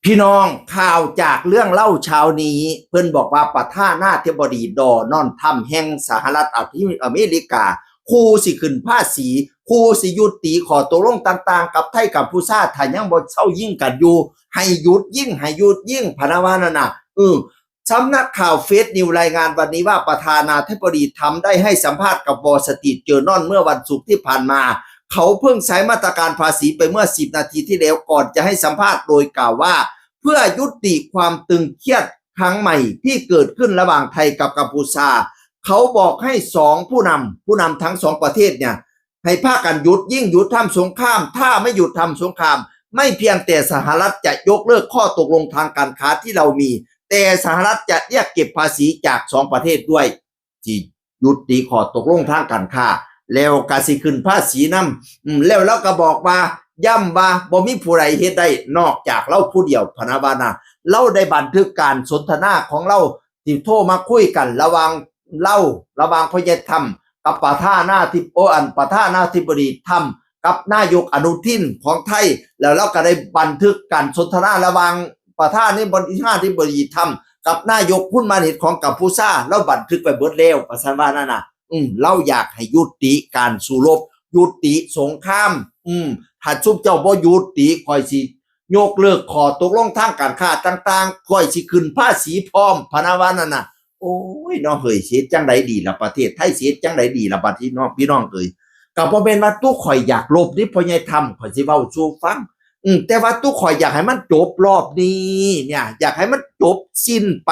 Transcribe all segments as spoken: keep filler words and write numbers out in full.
พี่น้อง ข่าวจากเรื่องเล่าเช้านี้ เพิ่นบอกว่าประธานาธิบดีโดนัลด์ทรัมป์แห่งสหรัฐอเมริกา คู่สิขึ้นภาษี คู่สิยุติข้อตกลงต่างๆ กับไทยกัมพูชา ถ้ายังบ่เซายิงกันอยู่ ให้หยุดยิง ให้หยุดยิง พะนะว่านั่นน่ะ เออ สำนักข่าวเฟสนิวรายงานวันนี้ว่าประธานาธิบดีทรัมป์ได้ให้สัมภาษณ์กับวอลสตรีทเจอร์นอลเมื่อวันศุกร์ที่ผ่านมา เขาเพิ่งใช้มาตรการภาษีไปเมื่อสิบนาทีที่แล้ว ก่อนจะให้สัมภาษณ์โดยกล่าวว่า เพื่อยุติความตึงเครียดครั้งใหม่ที่เกิดขึ้นระหว่างไทยกับกัมพูชา เขาบอกให้สองผู้นำ ผู้นำทั้งสองประเทศเนี่ย ให้พากันหยุดยิง หยุดทำสงคราม ถ้าไม่หยุดทำสงคราม ไม่เพียงแต่สหรัฐจะยกเลิกข้อตกลงทางการค้าที่เรามี แต่สหรัฐจะเรียกเก็บภาษีจากสองประเทศด้วย ที่ยุติข้อตกลงทางการค้า แล้วก็สิขึ้นภาษีนำ อืม แล้วเราก็บอกว่า ย้ำว่าบ่มีผู้ใดเฮ็ดได้นอกจากเราผู้เดียว พะนะว่านะ เราได้บันทึกการสนทนาของเราที่โทรมาคุยกันระหว่างเรา ระหว่างพ่อใหญ่ทรัมป์กับประธานาธิบ โอ้ อันประธานาธิบดีทรัมป์กับนายกอนุทินของไทย แล้วเราก็ได้บันทึกการสนทนาระหว่างประธานาธิบดีทรัมป์กับนายกฮุนมาเฮตของกัมพูชา เราบันทึกไปเบิดแล้ว ว่าซั่นว่านั่นน่ะ อืม เราอยากให้ยุติการสู้รบ ยุติสงคราม อืม ถ้าซุมเจ้าบ่ยุติ ข้อยสิยกเลิกข้อตกลงทางการค้าต่างๆ ข้อยสิขึ้นภาษีพร้อม พะนะว่านั่นน่ะ โอ้ย เนาะเฮ้ย สิเฮ็ดจั่งใดดีล่ะ ประเทศไทยสิเฮ็ดจั่งใดดีล่ะ บัดนี้เนาะ พี่น้องเอ้ย ก็บ่แม่นว่าตุ๊ข้อยอยากลบเด้ พ่อใหญ่ทรัมป์ ข้อยสิเว้าสู่ฟัง อืม แต่ว่าตุ๊ข้อยอยากให้มันจบรอบนี้เนี่ย อยากให้มันจบสิ้นไป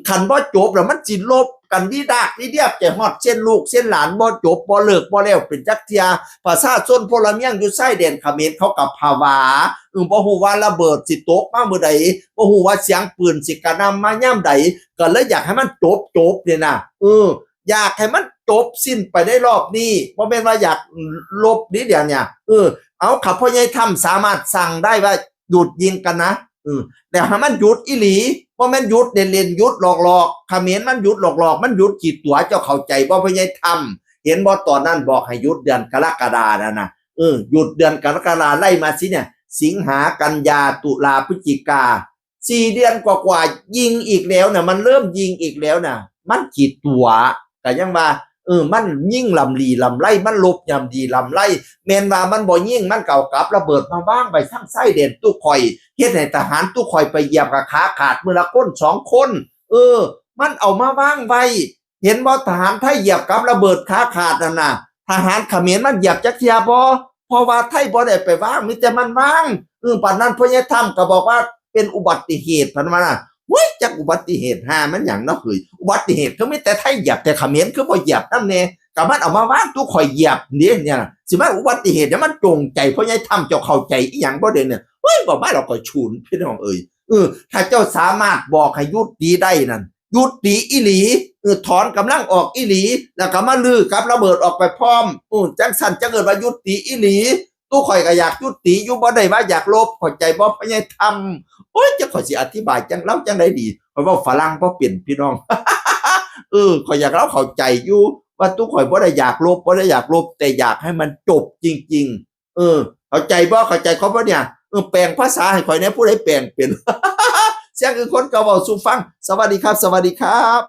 คันบ่จบแล้วมันสิลบกันดีดากดีเดียบ ใจฮอดเส้นลูกเส้นหลาน บ่จบบ่เลิกบ่แล้วเป็นจักเทื่อ ประชาชนพลเมืองอยู่ชายแดนเขมรเขาก็ผวา อืม บ่ฮู้ว่าระเบิดสิตกมามื้อใด บ่ฮู้ว่าเสียงปืนสิกระหน่ำมายามใด ก็เลยอยากให้มันจบๆ เนี่ยนะ เออ อยากให้มันจบสิ้นไปในรอบนี้ บ่แม่นว่าอยากลบนี้เดี๋ยวเนี่ย เออ เอา คันพ่อใหญ่ทรัมป์สามารถสั่งได้ว่าหยุดยิงกันนะ เออ แล้วให้มันหยุดอีหลี บ่แม่นหยุดเล่นๆ หยุดหลอกๆ เขมรมันหยุดหลอกๆ มันหยุดขี้ตั๋ว เจ้าเข้าใจบ่ พ่อใหญ่ทรัมป์ เห็นบ่ ตอนนั้นบอกให้หยุดเดือนกรกฎานั่นน่ะ เออ หยุดเดือนกรกฎา ไล่มาสิเนี่ย สิงหา กันยา ตุลา พฤศจิกา สี่เดือนกว่าๆ ยิงอีกแล้วน่ะ มันเริ่มยิงอีกแล้วน่ะ มันขี้ตั๋ว ก็ยังว่า เออ มันยิงลำลีลำไร มันลบยามดีลำไร แม่นว่ามันบ่ยิง มันก็เอากับระเบิดมาวางไว้ทางชายแดนตุ๊ข้อย เฮ็ดให้ทหารตุ๊ข้อยไปเหยียบก็ขาขาดมื้อละคนสองคน เออ มันเอามาวางไว้ เห็นบ่ ทหารไทยเหยียบกับระเบิดขาขาดนั่นน่ะ ทหารเขมรมันเหยียบจักเทื่อบ่ เพราะว่าไทยบ่ได้ไปวาง มีแต่มันวาง เออ ปานนั้นพ่อใหญ่ทรัมป์ก็บอกว่าเป็นอุบัติเหตุ พันว่าน่ะ เฮ้ย จักอุบัติเหตุห่ามันหยังเนาะเฮ้ย อุบัติเหตุคือมีแต่ไทยเหยียบ แต่เขมรคือบ่เหยียบนำแน่ ก็มันเอามาวางตุ๊ข้อยเหยียบนี่เนี่ย สิมาอุบัติเหตุเนี่ย มันจงใจ พ่อใหญ่ทรัมป์ เจ้าเข้าใจอีหยังบ่เด้เนี่ย เฮ้ย บอกมาแล้วก็ชูน พี่น้องเอ้ย เออ ถ้าเจ้าสามารถบอกให้ยุติได้นั่น ยุติอีหลี เออ ถอนกำลังออกอีหลี แล้วก็มาลื้อกับระเบิดออกไปพร้อม เออ จั่งซั้นจั่งเอิ้นว่ายุติอีหลี ตุ๊ข้อยก็อยากยุติอยู่ บ่ได้ว่าอยากลบ เข้าใจบ่ พ่อใหญ่ทรัมป์ โอ้ย จักข้อยสิอธิบายจั่ง ลาวจั่งใดดี ข้อยเว้าฝรั่งบ่เป็น พี่น้อง เออ ข้อยอยากให้ลาวเข้าใจอยู่ ว่าตุ๊ข้อยบ่ได้อยากลบ บ่ได้อยากลบ แต่อยากให้มันจบจริงๆ เออ เข้าใจบ่ เข้าใจเขาบ่เนี่ย เออ แปลงภาษาให้ข้อยแหน่ ผู้ใดแปลงเป็น เสียงคือคนเก่าเว้าสู่ฟัง สวัสดีครับ สวัสดีครับ